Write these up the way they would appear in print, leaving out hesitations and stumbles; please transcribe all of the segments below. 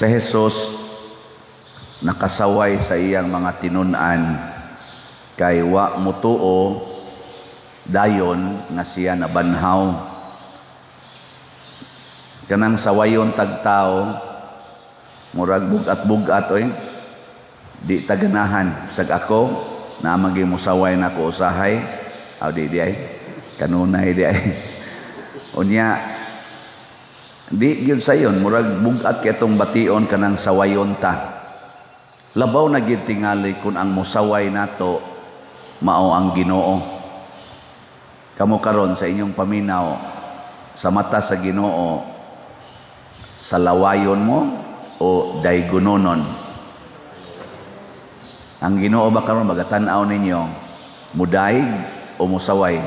Si Jesus nakasaway sa iyang mga tinun-an kay wa mutuo dayon nga siya nabanhaw. Kanang sawayon tagtao, murag bugat-bugat oy. Di taganahan sag ako na magi musaway na ko usahay. Aw, di di ay kanunay di ay. Unya di gyud sayon, murag bugat kay itong bation kanang sawayon ta. Labaw na gyud tingali kung ang musaway nato mao ang Ginoo. Kamo karon sa inyong paminaw, sa mata sa Ginoo, sa lawayon mo o daygunonon? Ang Ginoo ba karon magatan-aw ninyo, mudayeg o musaway?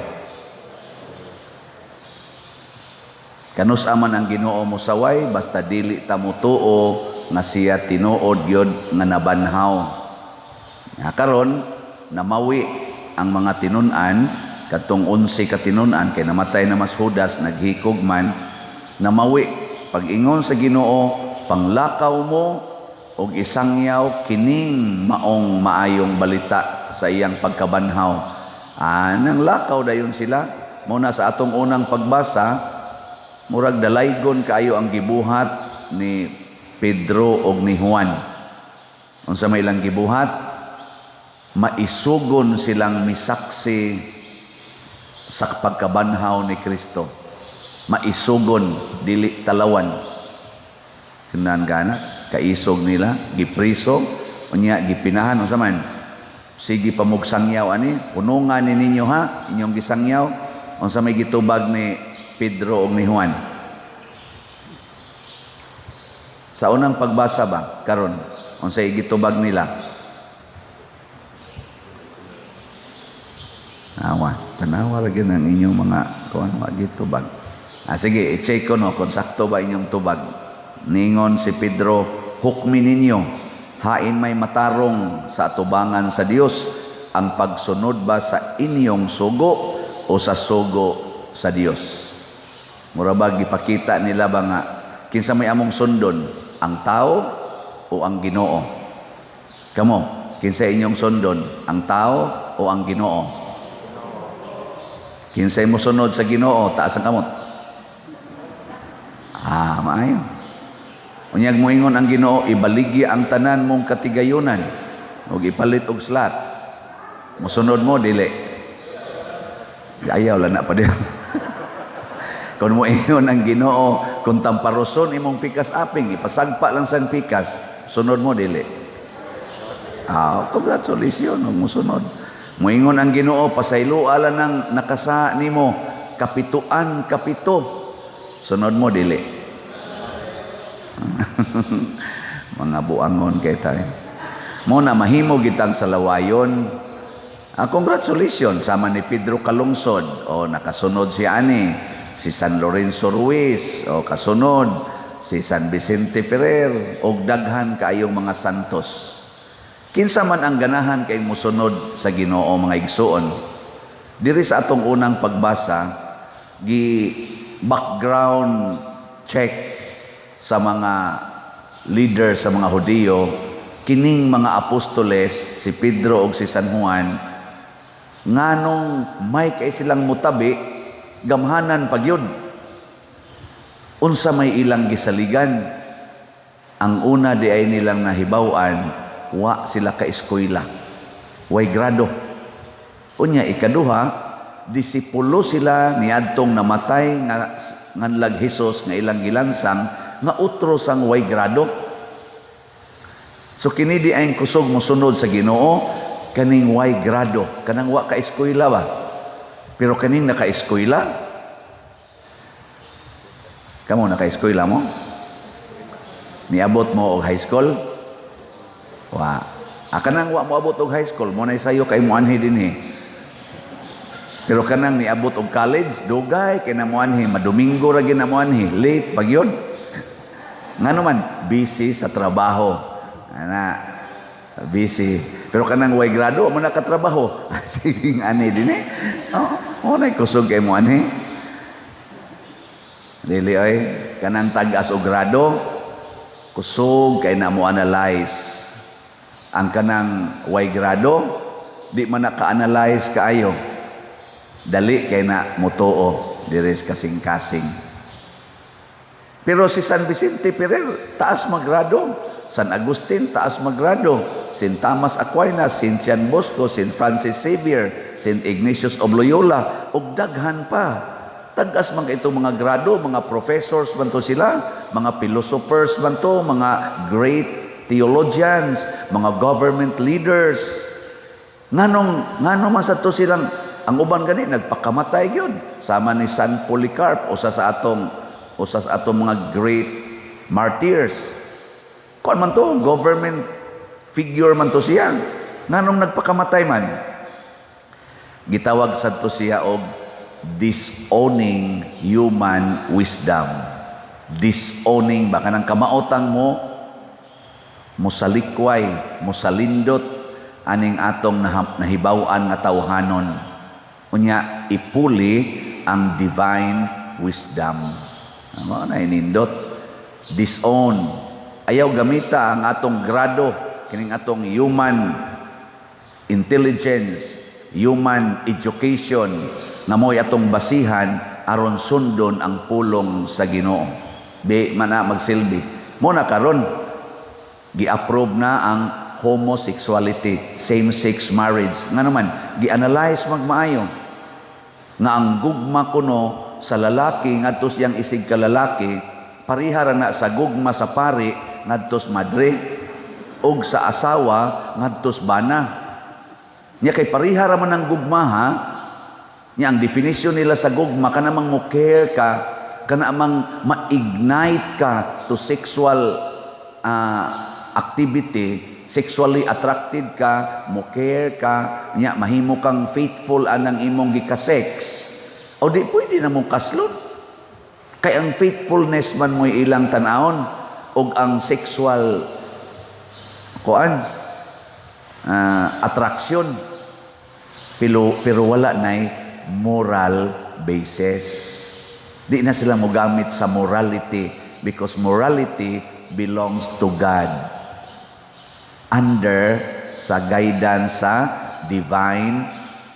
Kanus aman ang Ginoo mosaway, basta dili ta motuo nga siya tinuod gyud nga nabanhaw. Nga karon namawi ang mga tinun-an, katong 11 ka tinun-an kay namatay na mas Judas, naghikog man, namawi pag-ingon sa Ginoo, "Panglakaw mo og isangyaw kining maong maayong balita sa iyang pagkabanhaw." Ah, nang lakaw dayon sila. Mao na sa atong unang pagbasa, murag dalaygon kaayo ang gibuhat ni Pedro og ni Juan. Unsa may ilang gibuhat? Maisugon silang misaksi sa pagkabanhaw ni Kristo. Maisugon, dili talawan. Kinan gana, kaisog nila, gipriso, unya gipinahan, unsa man? "Sige pamugsangyaw ani, punungan ni ninyo ha, inyong gisangyaw." Unsa may gitubag ni Pedro og ni Juan? Sa unang pagbasa ba karon, unsay gitubag nila? Awa, tanawa ra gyud ang inyong mga kuan, wa gitubag. Ah, sige, i-check ko no kung sakto ba inyong tubag. Ningon si Pedro, "Hukmi ninyo, hain may matarong sa atubangan sa Dios ang pagsunod ba sa inyong sugo o sa sugo sa Dios?" Mura ba gipakita nila ba nga kinsa may among sundon, ang tao o ang Ginoo? Kamo, kinsa inyong sundon, ang tao o ang Ginoo? Kinsay mosunod sa Ginoo, taas ang kamot. Ah, maayo. Unyag moingon ang Ginoo, "Ibaligya ang tanan mong katigayunan ug ipalit og slat." Mosunod mo dili? Ayaw lang na pa din. Kung moingon ang Ginoo, kung tamparoson imong pikas aping, ipasagpa lang sang pikas, sunod mo dili? Ah, congratulations, mosunod. Moingon ang Ginoo, "Pasayloa lang ng nakasa nimo, kapituan kapito." Sunod mo dili? Mga buangon kay tayo. Mo na mahimo gitang salawayon. Ah, congratulations sama ni Pedro Kalungsod o nakasunod si ani, si San Lorenzo Ruiz o kasunod si San Vicente Ferrer og daghan kaayong mga santos. Kinsa man ang ganahan kay mosunod sa Ginoo, mga igsuon? Diri sa atong unang pagbasa, gi background check sa mga leader sa mga Hudiyo kining mga apostoles, si Pedro ug si San Juan, nganong may kay silang mutabi, gamhanan pagyud. Unsa may ilang gisaligan? Ang una di ay nilang nahibaw-an, wa sila ka eskwela, way grado. Unya ikaduha, disipulo sila niadtong namatay nga nganlag Hesus nga ilang gilansang, nga utro sang way grado. So kini di ay kusog mosunod sa Ginoo, kaning way grado, kanang wa ka eskwela ba. Pero kaning naka-eskwela, kamo naka-eskwela mo? Niabot mo og high school? Wa. Ah, kanang wa mo abot og high school, mo na sayo kay moanhi dinhi. Pero kanang niabot og college, dugay kay na moanhi, madomingo ra gyud na moanhi, late pag yun. Ngano man, busy sa trabaho. Ana, busy. Pero kanang way grado, mo nakatrabaho. Sige ani dinhi. Oh, mo na kusog kay moanhi. Dili oy, kanang tag-as og grado. Kusog kay na mo analyze. Ang kanang way grado, di man naka-analyze kaayo. Dali kay na mutuo diri sa kasing-kasing. Pero si San Vicente Ferrer, taas magrado. San Agustin, taas magrado. Saint Thomas Aquinas, Saint John Bosco, Saint Francis Xavier, Saint Ignatius of Loyola, ug daghan pa. Tag-as man itong mga grado, mga professors man to sila, mga philosophers man to, mga great theologians, mga government leaders. Nganong man sa to silang ang uban gani nagpakamatay gyud, sama ni San Polycarp, usa sa atong mga great martyrs. Kuan man to, government figure man to siya. Nganong nagpakamatay man? Gitawag sad to siya og disowning human wisdom. Disowning ba, kanang kamaotang mo mosalikway, mosalindot aning atong nahibaw-an nga tawhanon. Unya ipuli ang divine wisdom. Mao na inindot. Disown. Ayaw gamita ang atong grado, kining atong human intelligence, human education, nga mo'y atong basihan aron sundon ang pulong sa Ginoo. Di man na magsilbi. Mo na karon gi-approve na ang homosexuality, same-sex marriage. Nga naman, gi-analyze magmaayo nga ang gugma kuno sa lalaki ngadto siyang isig ka lalaki pareha ra na sa gugma sa pari ngadto sa madre ug sa asawa ngadto sa bana. Nya kay pareha ra man ang gugma, ha. Nya ang definition nila sa gugma, kana mang mo care ka, kana mang ma-ignite ka to sexual activity, sexually attracted ka, mo care ka, nya mahimo kang faithful anang imong gika-sex. O di pwede na mong kaslon. Kay ang faithfulness man mo'y ilang tan-awon ug ang sexual kuan attraction, pero wala nay moral basis. Di na sila mogamit sa morality because morality belongs to God under sa guidance sa divine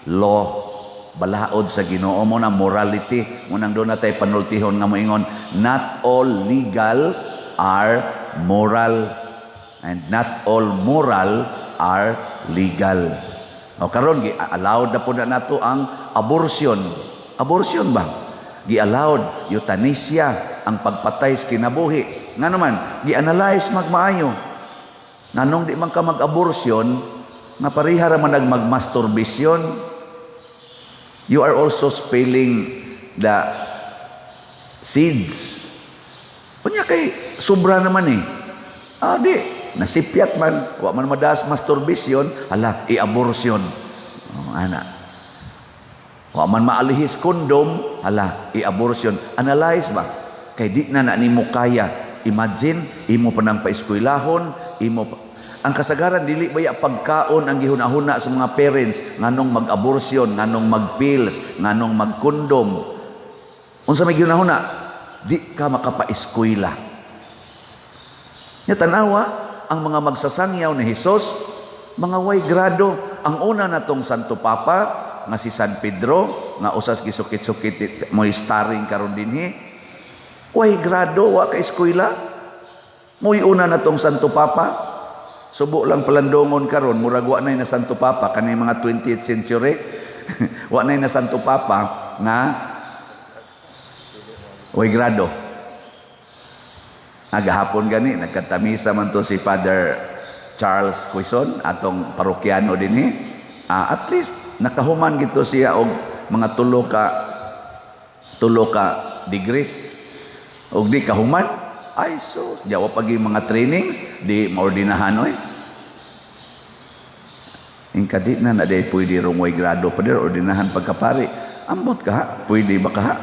law, balaod sa Ginoo mo na morality. Mo nang doon na tay panultihon nga moingon, not all legal are moral and not all moral are legal. O karon gi allowed na po na nato ang abortion. Abortion ba, gi-allowed euthanasia, ang pagpatay sa kinabuhi. Nga naman gi-analyze magmaayo, nganong di man ka mag-abortion nga pareha ra man nag mag-masturbation? You are also spilling the seeds. Unya kay sobra naman eh. Ah, di, nasipyat man, wa man madas masturbation, hala, i-abortion. Oh, ana. Wa man maalihis kondom, hala, i-abortion. Analyze ba? Kay di na na nimo kaya. Imagine, imo pa nang paeskwelahon, imo pa, ang kasagaran dili baya pagkaon ang gihuna-huna sa mga parents nganong mag-abortion, nganong mag-pills, nganong mag-kondom. Unsa may gihuna-huna? Di ka makapaeskwela. Nya tanawa ang mga magsasangyaw ni Hesus, mga way grado. Ang una natong Santo Papa nga si San Pedro, nga usas gisukit-sukit mo starring karon dinhi. Way grado, wa ka eskwela. Mo'y una natong Santo Papa. Subo lang palandongon karon, murag wa na Santo Papa kani mga 20th century. Wa na Santo Papa nga way grado. Agahapon gani nagkatamisa man to si Father Charles Quezon, atong parokyano dinhi. At least nakahuman gito siya og mga tulo ka degrees. Og di kahuman, ay so, jawa pagi mga trainings, di maordinahan oy. Ingka di na na di pwede rong way grado pa dir ordinahan pagkapari. Ambot ka ha? Pwede ba ka ha?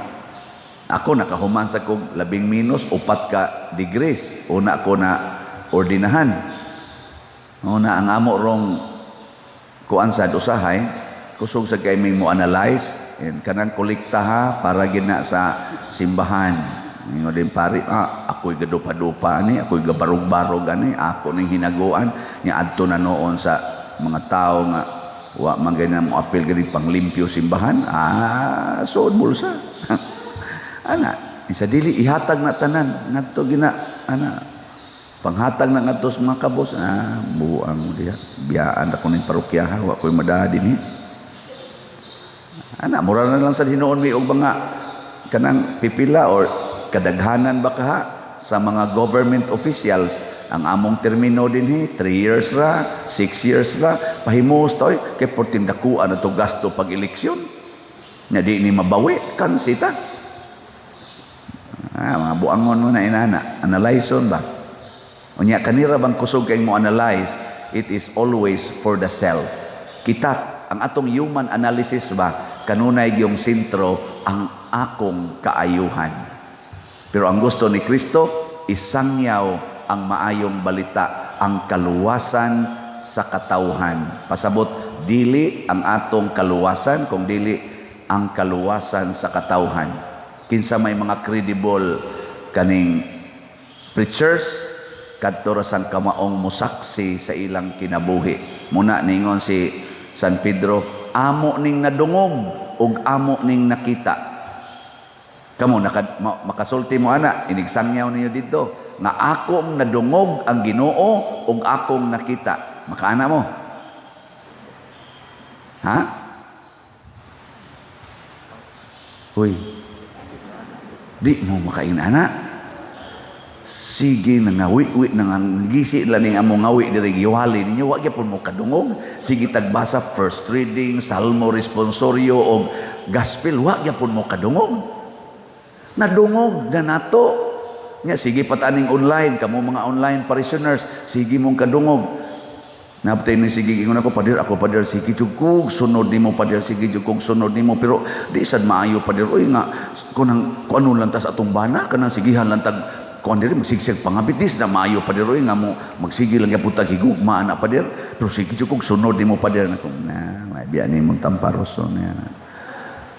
Ako nakahuman sa kog labing minus 4 ka degrees. Una ko na ordinahan. Una ang amo rong kuan sad usahay, kusog sa kay may mo analyze and kanang kolekta ha, para gina sa simbahan. Ingon din pari, ah, ako Ako'y gadupa-dupa ani, ako'y gabarog-barog ani, ako ning hinaguan nya adto na noon sa mga tao nga wa man gani mo apil gani panglimpyo simbahan, ah, suod bulsa. Ana, isa dili ihatag na tanan ngadto gina ana panghatag na ngadto sa mga kabos, ah, buang mo diha. Biyaan ako ning parokyaha, wa ko'y madaha dinhi. Ana, mura na lang sa hinuon mi og mga kanang pipila or kadaghanan ba kaha sa mga government officials ang among termino dinhi 3 years ra, 6 years ra, pahimos ta oy kay porting dakuan na to gasto pag eleksyon nya di ni mabawi kansita. Ah, mga buangon mo na inana, analyze ba. Unya kanira bang kusog kay mo analyze, it is always for the self. Kita ang atong human analysis ba, kanunay gyung sentro ang akong kaayuhan. Pero ang gusto ni Kristo, isangyaw ang maayong balita, ang kaluwasan sa katawhan. Pasabot, dili ang atong kaluwasan, kung dili ang kaluwasan sa katawhan. Kinsa may mga credible kaning preachers, kadto ra sang kamaong musaksi sa ilang kinabuhi. Muna ningon si San Pedro, "Amo ning nadungog ug amo ning nakita." Kamo naka, makasulti mo ana, inigsangyaw ninyo dito nga akong nadungog ang Ginoo ug akong nakita. Makaana mo? Ha? Uy. Di mo makain ana. Sige nangawi-wi nangangisi lang ning among ngawi diri, giwali ninyo, wa gyapon mo kadungog. Sige tagbasa first reading, salmo, responsorio og gospel, wa gyapon mo kadungog. Nadungog na nato. Nya sige pataning online kamo mga online parishioners, sige mong kadungog. Naptay ni sige ingon ako, "Pader, ako pader, sige jud kog sunod nimo, pader, sige jud kog sunod nimo, pero di sad maayo, pader, oy, nga kunang kuno lang ta sa atong bana, kanang sigihan lang tag kuan diri, magsigsig pangabit, di na maayo, pader, oy, nga mo magsige lang gyapon tag higugma ana, pader, pero sige jud kog sunod nimo, pader." Nako na may biya nimong tamparoson niya.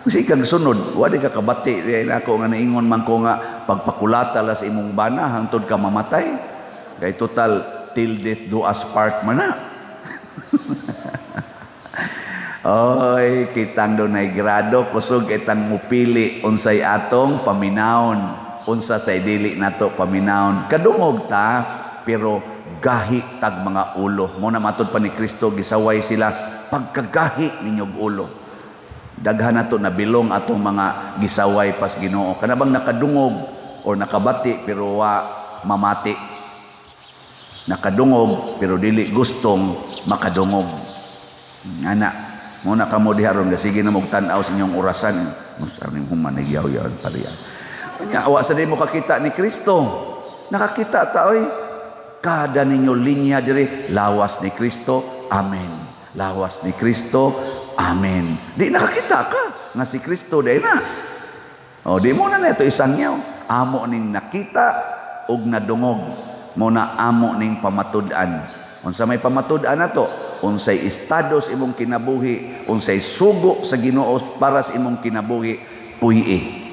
Kasi kag sunod, wala ka kabati di ako nga naingon man ko nga pagpakulata la sa imong bana hangtod ka mamatay. Kay total till death do us part man na. Oy, kitang dunay grado kusog itang mupili unsay atong paminawon, unsa say dili nato paminawon. Kadungog ta pero gahi tag mga ulo. Mo na matud pa ni Kristo, gisaway sila, "Pagkagahi ninyog ulo." Daghan nato nabilong atong mga gisaway pas Ginoo. Kana bang nakadungog or nakabati pero wa mamati. Nakadungog pero dili gustong makadungog. Ana, muna kamo diha ron, sige na mog tan-aw sa inyong orasan. Musta ning human nagyaw-yaw pariya. Unya awa sa di mo kakita ni Kristo. Nakakita ta oy. Kada ninyo linya diri, lawas ni Kristo, amen. Lawas ni Kristo, amen. Di nakakita ka nga si Kristo day na. O di mo na neto isangyaw. Amo ning nakita ug nadungog. Mo na amo ning pamatud-an. Unsa may pamatud-an nato? Unsay estado sa imong kinabuhi, unsay sugo sa Ginoo para sa imong kinabuhi, puyi.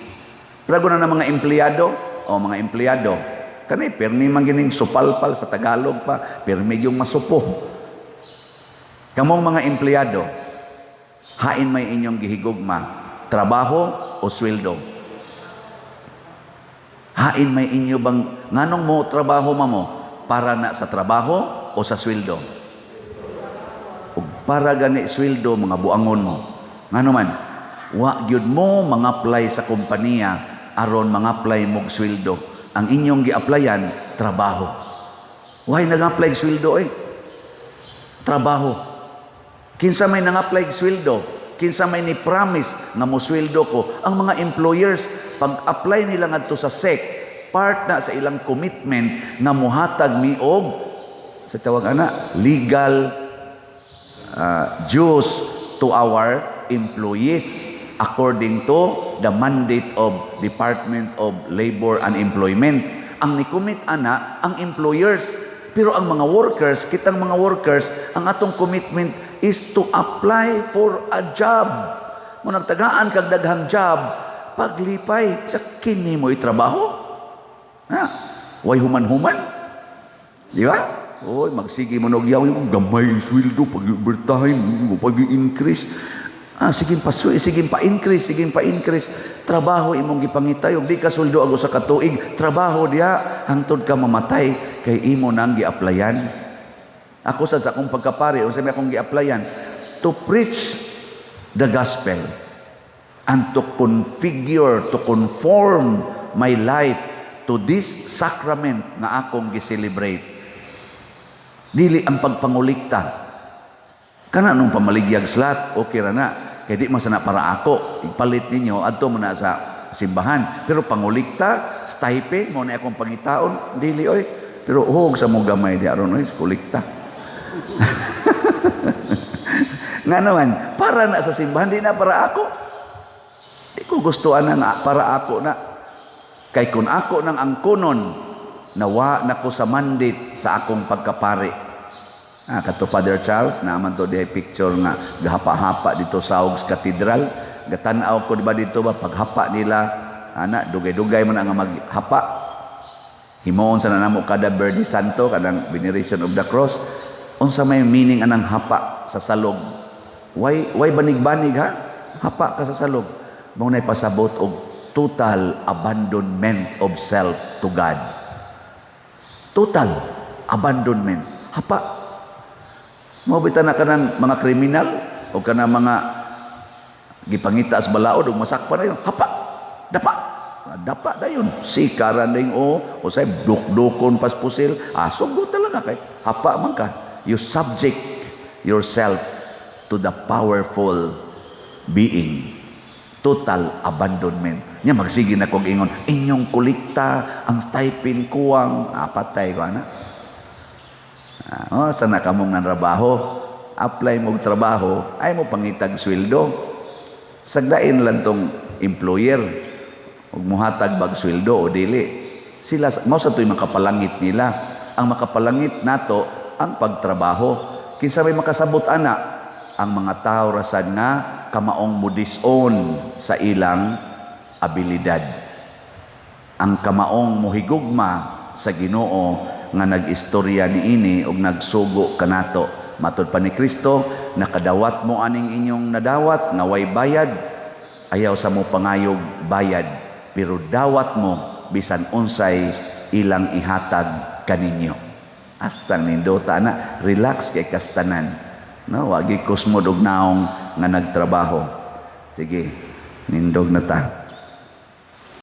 Pero na mga empleyado, o mga empleyado, kani pirmi man gining supalpal sa Tagalog pa, pirmi yung masupo. Kamong mga empleyado, hain may inyong gihigugma, trabaho o sweldo? Hain may inyo bang nganong mo trabaho mamo, para na sa trabaho o sa sweldo? Ug para gani sweldo, mga buangon mo. Ngano man, wa gyud mo mga-apply sa kompanya aron mga-apply mog sweldo. Ang inyong gi-applyan, trabaho. Why nag-apply sweldo eh? Trabaho. Kinsa may nang-apply sweldo? Kinsa may ni promise nga mo sweldo ko? Ang mga employers, pag-apply nila ngadto sa SEC, part na sa ilang commitment nga muhatag mi og sa tawag ana legal dues to our employees according to the mandate of Department of Labor and Employment. Ang ni-commit ana ang employers. Pero ang mga workers, kitang mga workers, ang atong commitment is to apply for a job. Mo nagtagaan kag daghang job, paglipay sa kini mo itrabaho. Ha? Way human-human. Di ba? Oy, magsige mo nog yaw yung gamay sweldo pag overtime, pag increase. Ah, sige pa, sige pa increase, sige pa increase. Trabaho imong gipangitay, ug di ka sweldo og usa ka tuig, trabaho diha hangtod ka mamatay kay imo nang gi-applyan. Ako sad sa akong pagkapari, unsa may akong gi-applyan? To preach the gospel and to configure, to conform my life to this sacrament nga akong gi-celebrate. Dili ang pagpangulikta. Kana nung pamaligyag slot, okay ra na. Kay di man sana para ako. Ipalit ninyo, adto mo na sa simbahan. Pero pangulikta, stipend, mo na akong pangitaon, dili oy. Pero hug sa mo gamay di aron oy, kulikta. Nga naman, para na sa simbahan, di na para ako. Di ko gustuan na nga para ako na. Kay kung ako nang angkonon, nawa na ko sa mandate sa akong pagkapari. Ah, kato Father Charles, naaman to dihay picture nga gahapa-hapa dito sa Augs Cathedral. Gatan-aw ko, di ba, dito ba paghapa nila ana, dugay-dugay man ang maghapa. Himuon sa namo kada Biyernes Santo, kanang veneration of the cross. Unsa may meaning anang hapa sa salog? Why banig-banig, ha? Hapa ka sa salog. Mao nay pasabot og total abandonment of self to God. Total abandonment. Hapa. Mao bitaw na kanang mga kriminal o kanang mga gipangita sa balaod ug masakpan na yun. Hapa. Dapa. Dapa dayon. Sikaran ding o say dukdukon pas pusil. Ah, sugo talaga kay hapa man ka. You subject yourself to the powerful being. Total abandonment. Nya magsige na kog ingon, inyong kolekta, ang stipend kuwang, ah, patay ko ana. Ah, oh, sana kamong nanrabaho, apply mo og trabaho, ay mo pangitag sweldo. Sagdain lang tong employer ug muhatag bag sweldo o dili. Sila mao sa to'y makapalangit nila. Ang makapalangit nato ang pagtrabaho. Kinsa may makasabot ana? Ang mga tao rasad nga kamaong mudis-on sa ilang abilidad. Ang kamaong mohigugma sa Ginoo nga nag-istorya niini ug nagsugo kanato. Matud pa ni Kristo, nakadawat mo aning inyong nadawat nga way bayad, ayaw sa mo pangayog bayad, pero dawat mo bisan unsay ilang ihatag kaninyo. Astang nindota na, relax kay kastanan. No, wagi kusmod og naong nga nagtrabaho. Sige, nindog na ta.